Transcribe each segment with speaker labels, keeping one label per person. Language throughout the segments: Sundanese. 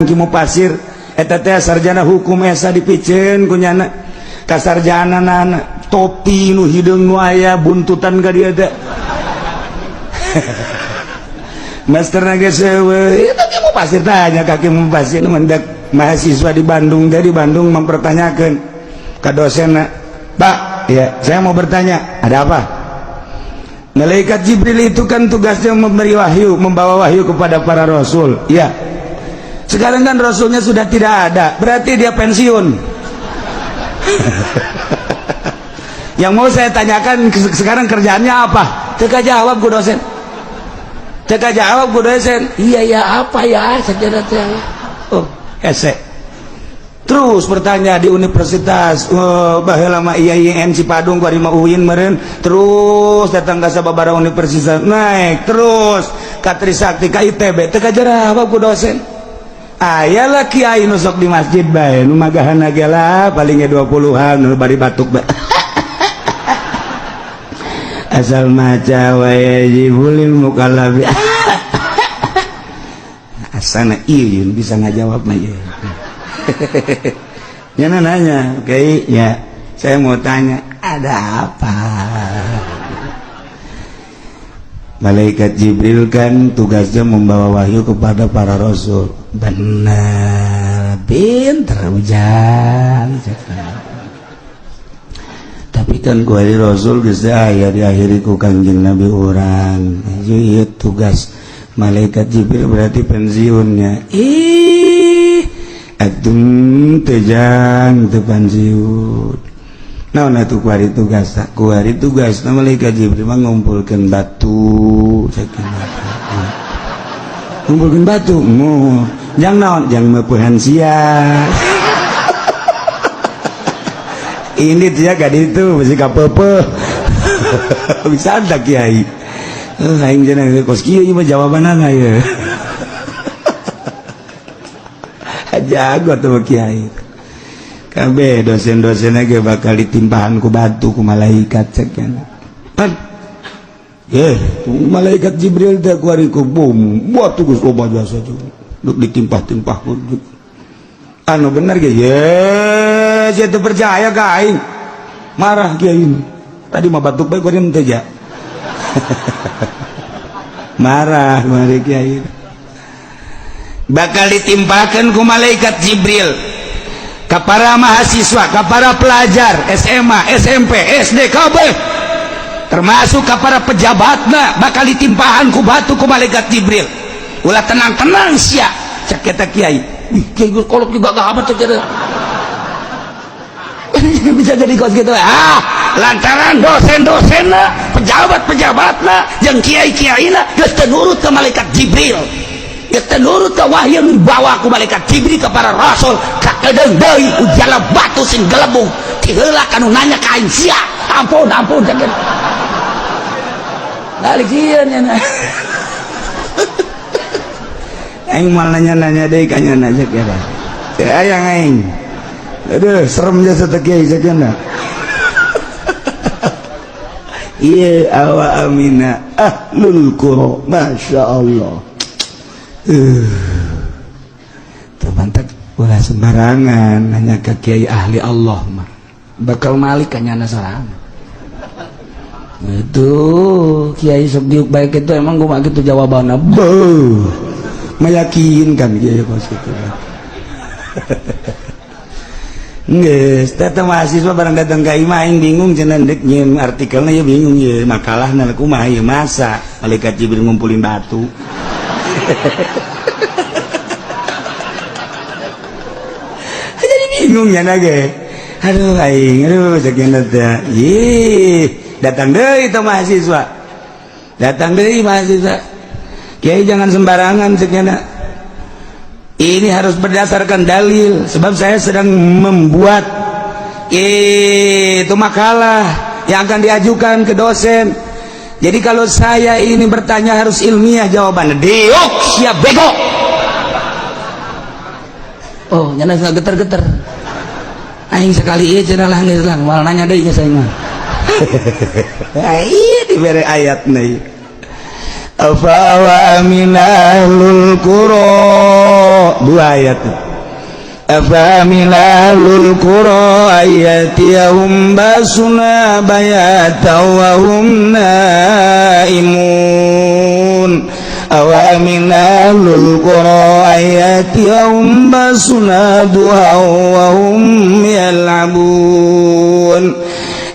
Speaker 1: Ki Mupasir eta teh sarjana hukum esa dipiceun ku nyana ka sarjanana topi nu hideung nu aya buntutan ka dieu teh. Master ge sewe eta Ki Mupasir, tanya ka Ki Mupasir mendak mahasiswa di Bandung teh, di Bandung mempertanyakan ka dosen, "Pak, ya saya mau bertanya." "Ada apa?" "Malaikat Jibril itu kan tugasnya memberi wahyu, membawa wahyu kepada para rasul." "Ya." "Sekarang kan rasulnya sudah tidak ada, berarti dia pensiun. Yang mau saya tanyakan, sekarang kerjaannya apa?" Teka jawab ku dosen. Teka jawab ku dosen. "Iya ya, apa ya?" Saya teh. Oh, hese. Terus bertanya di universitas, oh, baheula mah IAIN Cipadung kuari mah UIN meureun, terus datang ka sababaraha universitas, naik terus ka Trisakti, ka ITB, teu kajawab ku dosen. Aya lah kiai nu sok di masjid bae, nu magahan ge lah paling ge 20-an, nu bari batuk bae. Asal maca wa yajibu lil mukallafi. Asana ieu bisa ngajawab mah ieu. Ya nanya, oke ya, saya mau tanya, "Ada apa?" "Malaikat Jibril kan tugasnya membawa wahyu kepada para rasul." "Benar, pinter Ujang. Tapi kan kuari rasul geus aya, diakhiri ku Kangjeng Nabi urang. Ieu tugas malaikat Jibril berarti pensiunnya." "Ih, atuh teu jang, teu pensiun. Naon atuh kuari tugas?" "Kuari tugas malaikat Jibril mah ngumpulkeun batu." "Ngumpulkeun batu mu jang naon?" "Jang meupehan sia." Ini dia gak itu mesti kapepe bisa ada kiai. Eh, aing cenah kos kieu mah jawabanana ya. Jago tuh kiai. Kabeh dosen-dosen ge bakal ditimpahan ku batu ku malaikat cek pan. Eh, malaikat Jibril teh kuari ku bom batu geus loba jasa duk ditimpah-timpah ku anu bener ge. Ye, saya teu percaya ka aing. Marah kiai ini. Tadi mah batuk bae, kuari teu ja. Marah mari kiai. Bakal ditimpakan ku malaikat Jibril ke para mahasiswa, ke para pelajar SMA, SMP, SD, KB, termasuk ke para pejabatna, bakal ditimpahan ku batu ku malaikat Jibril. "Ulah tenang-tenang sia," cek eta kiai. Ih, kiai kolot juga gak amat cek. Bisa jadi kos gitu. Ah, lantaran dosen-dosenna, pejabat-pejabatna, jeung kiai-kiaina geus teu nurut ke malaikat Jibril. Geus teu nurut ke wahyu yang dibawa ku malaikat Jibril ke para rasul, kakedeung deui ujala batu sing gelebung. Ti heula kanu nanya ka aing sia. Ampun, ampun cek. Balik sieun nya. Aing mal nanya-nanya deui ka nya cek ya. Teu aya aing. Aduh, serem jasa teh kiai cek nya. Iya, awa amina ahlul qura, masya Allah. Tuh mantap, ulah sembarangan nanya ke kiai ahli Allah mah bakal malik kanyana salam. Itu kiai sok diuk baik itu emang gua gitu jawabannya, beuh, meyakinkan kiai kos gitu. Geus, teh mahasiswa barang datang ka imah aing bingung cenah deuk nyieun artikelna ya, bingung ya makalahna kumaha ieu, masa malaikat Jibril ngumpulin batu. Jadi bingung ya nage. Aduh aing, aduh sakieu teh. Ih, datang deui teh mahasiswa. Datang deui mahasiswa. "Kiai, jangan sembarangan," cek. "Ini harus berdasarkan dalil sebab saya sedang membuat itu makalah yang akan diajukan ke dosen. Jadi kalau saya ini bertanya harus ilmiah jawabannya." "Diuk siap bego." Oh, nyana nggak geter-geter. Aing sekali ieu cenah lah geus lah, moal nanya deui geus aing mah. Iya, dibere ayat nih. Afa amina ahlul qura, dua ayat. Afa amina ahlul qura ay ya'tiyahum ba'suna bayata wa hum naimun. Aw amina ahlul qura ay ya'tiyahum ba'suna duha wa hum yal'abun.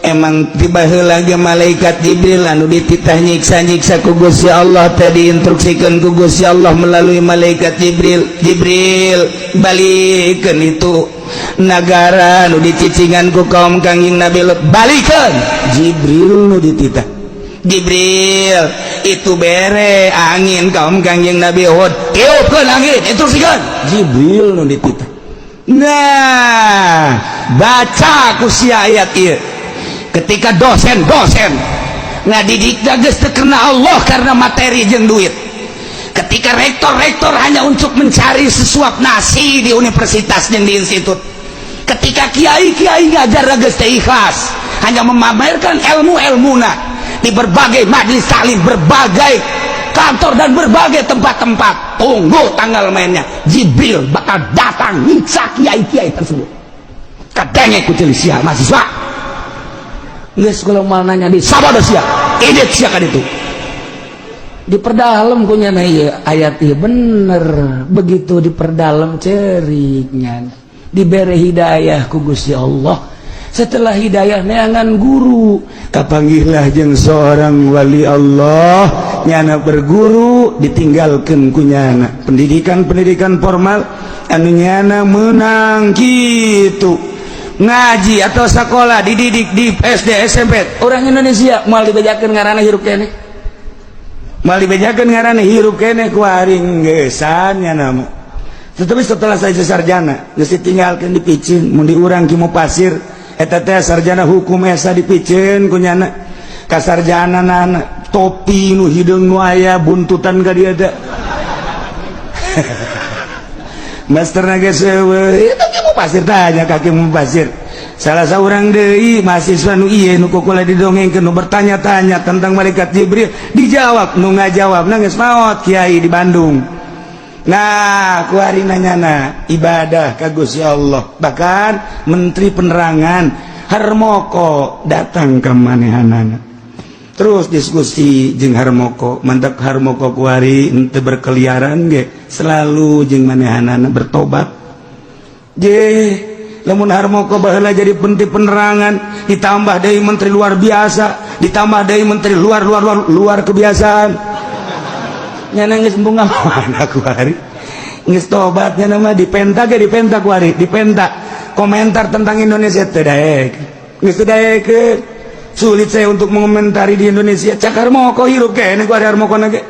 Speaker 1: Emang tiba lagi malaikat Jibril anu dititah nyiksa-nyiksa ku Gusti Allah tadi, instruksikan ku Gusti Allah melalui malaikat Jibril, "Jibril, balikan itu negara nu dicicingan ku kaum Kangjeng Nabi Lut, balikan." Jibril nu dititah, "Jibril, itu bere angin kaum Kangjeng Nabi Hud, tiupkeun angin," instruksikan Jibril nu dititah. Nah, baca ku si ayat ieu. Ketika dosen-dosen ngadidik geus teu karena Allah, karena materi jeung duit, ketika rektor-rektor hanya untuk mencari sesuap nasi di universitas dan di institut, ketika kiai-kiai ngajar geus teu ikhlas, hanya memamerkan ilmu-ilmuna di berbagai majelis taklim, berbagai kantor, dan berbagai tempat-tempat, tunggu tanggal mainnya. Jibril bakal datang nyiksa kiai-kiai tersebut. Kadenge ku sia mahasiswa. Geus kalau mau nanya di sabodo sia, idit sia kan itu. Diperdalam ku nyana ieu ayat ieu, bener. Begitu diperdalam, ceriknya dibere hidayah ku Gusti Allah. Setelah hidayah, neangan guru, kapanggihlah jeung seorang wali Allah. Nyana berguru, ditinggalkan ku nyana pendidikan-pendidikan formal anu nyana menang gitu ngaji atau sekolah, dididik di SD, SMP. Orang Indonesia moal dibejakeun ngaranna hirup keneh, moal dibejakeun ngaranna hirup keneh ku aring geusan nya nama. Tetapi setelah saya sarjana geus ditinggalkeun, dipiceun mun di urang ki pasir eta teh. Sarjana hukum esa dipiceun ku nyana ka sarjana, topi nu hideung nu aya buntutan ka dieu teh. Master geus itu ki pasir, tanya kaki pasir. Salah seorang deui mahasiswa nu ieu nu kukula didongengkeun, nu bertanya-tanya tentang malaikat Jibril, dijawab, nu ngajawab geus maot, kiai di Bandung. Nah, ku hari nanya ibadah ka Gusti Allah. Bahkan menteri penerangan Harmoko datang ke manehanana, terus diskusi jeung Harmoko. Mantap, Harmoko kuari ente berkeliaran ge selalu jeung manehanana bertobat. Je lamun Harmoko baheula jadi menteri penerangan, ditambah dari menteri luar biasa, ditambah dari menteri luar luar luar luar kebiasaan, nyana geus embung mana kuari geus tobat. Nyana mah dipenta ge, dipenta kuari, dipenta komentar tentang Indonesia, teu daek, geus teu daekeun. "Sulit saya untuk mengomentari di Indonesia," cak Harmoko. Hirup kene ku ada Harmoko ge.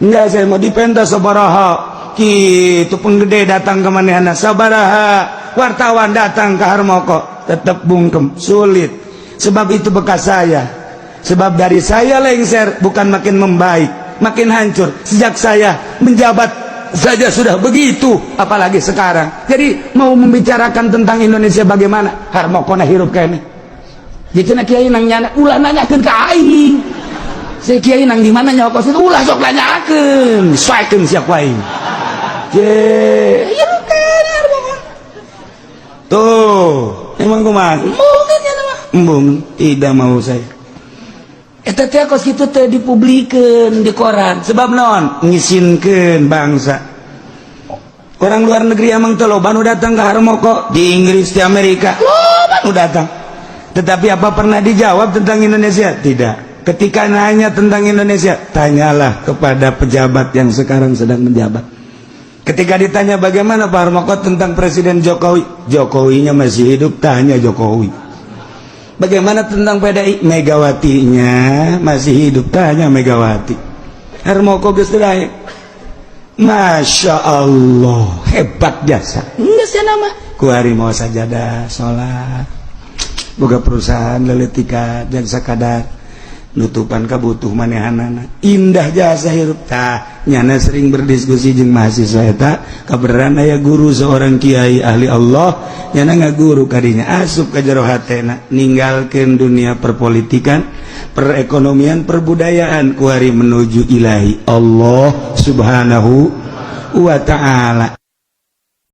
Speaker 1: "Enggak, saya mau dipenta sabaraha kitu penggede datang ke manehana, sabaraha wartawan datang ke Harmoko, tetap bungkem, sulit. Sebab itu bekas saya, sebab dari saya lengser bukan makin membaik, makin hancur. Sejak saya menjabat saja sudah begitu, apalagi sekarang. Jadi mau membicarakan tentang Indonesia bagaimana?" Harmoko na hirup kene. Jadi na kiai nang nyana ulah nanyakeun ka aing. Saya kiai nang di mana nyokos itu ulah sok nanyakeun, soekeun sia ku aing. Je, hirup kene Harmoko. Tuh, emang kumaha? Embung nya mah. Embung, tidak mau saya. Eta teh kos kitu teh dipublikeun di koran. Sebab naon? Ngisinkeun bangsa. Orang luar negeri emang teh loba nu datang ke Harmoko, di Inggris, di Amerika. Loba nu datang. Tetapi apa pernah dijawab tentang Indonesia? Tidak. Ketika nanya tentang Indonesia, tanyalah kepada pejabat yang sekarang sedang menjabat. Ketika ditanya bagaimana Pak Harmoko tentang Presiden Jokowi, Jokowinya masih hidup, tanya Jokowi. Bagaimana tentang PDI? Megawatinya masih hidup, tanya Megawati. Harmoko geus teu. Masya Allah, hebat jasa. Enggak sih nama. Kuari mau sajadah, sholat. Boga perusahaan leletika dan sakadar. Nutupan kabutuh manehanana, indah jasa hirup. Tah, nyana sering berdiskusi jeung mahasiswa eta. Kabeneran aya guru, seorang kiai ahli Allah, nyana ngaguru kadinya, asup ka jero hatena ninggalkeun dunia perpolitikan, perekonomian, perbudayaan, kuari menuju ilahi Allah Subhanahu wa Ta'ala.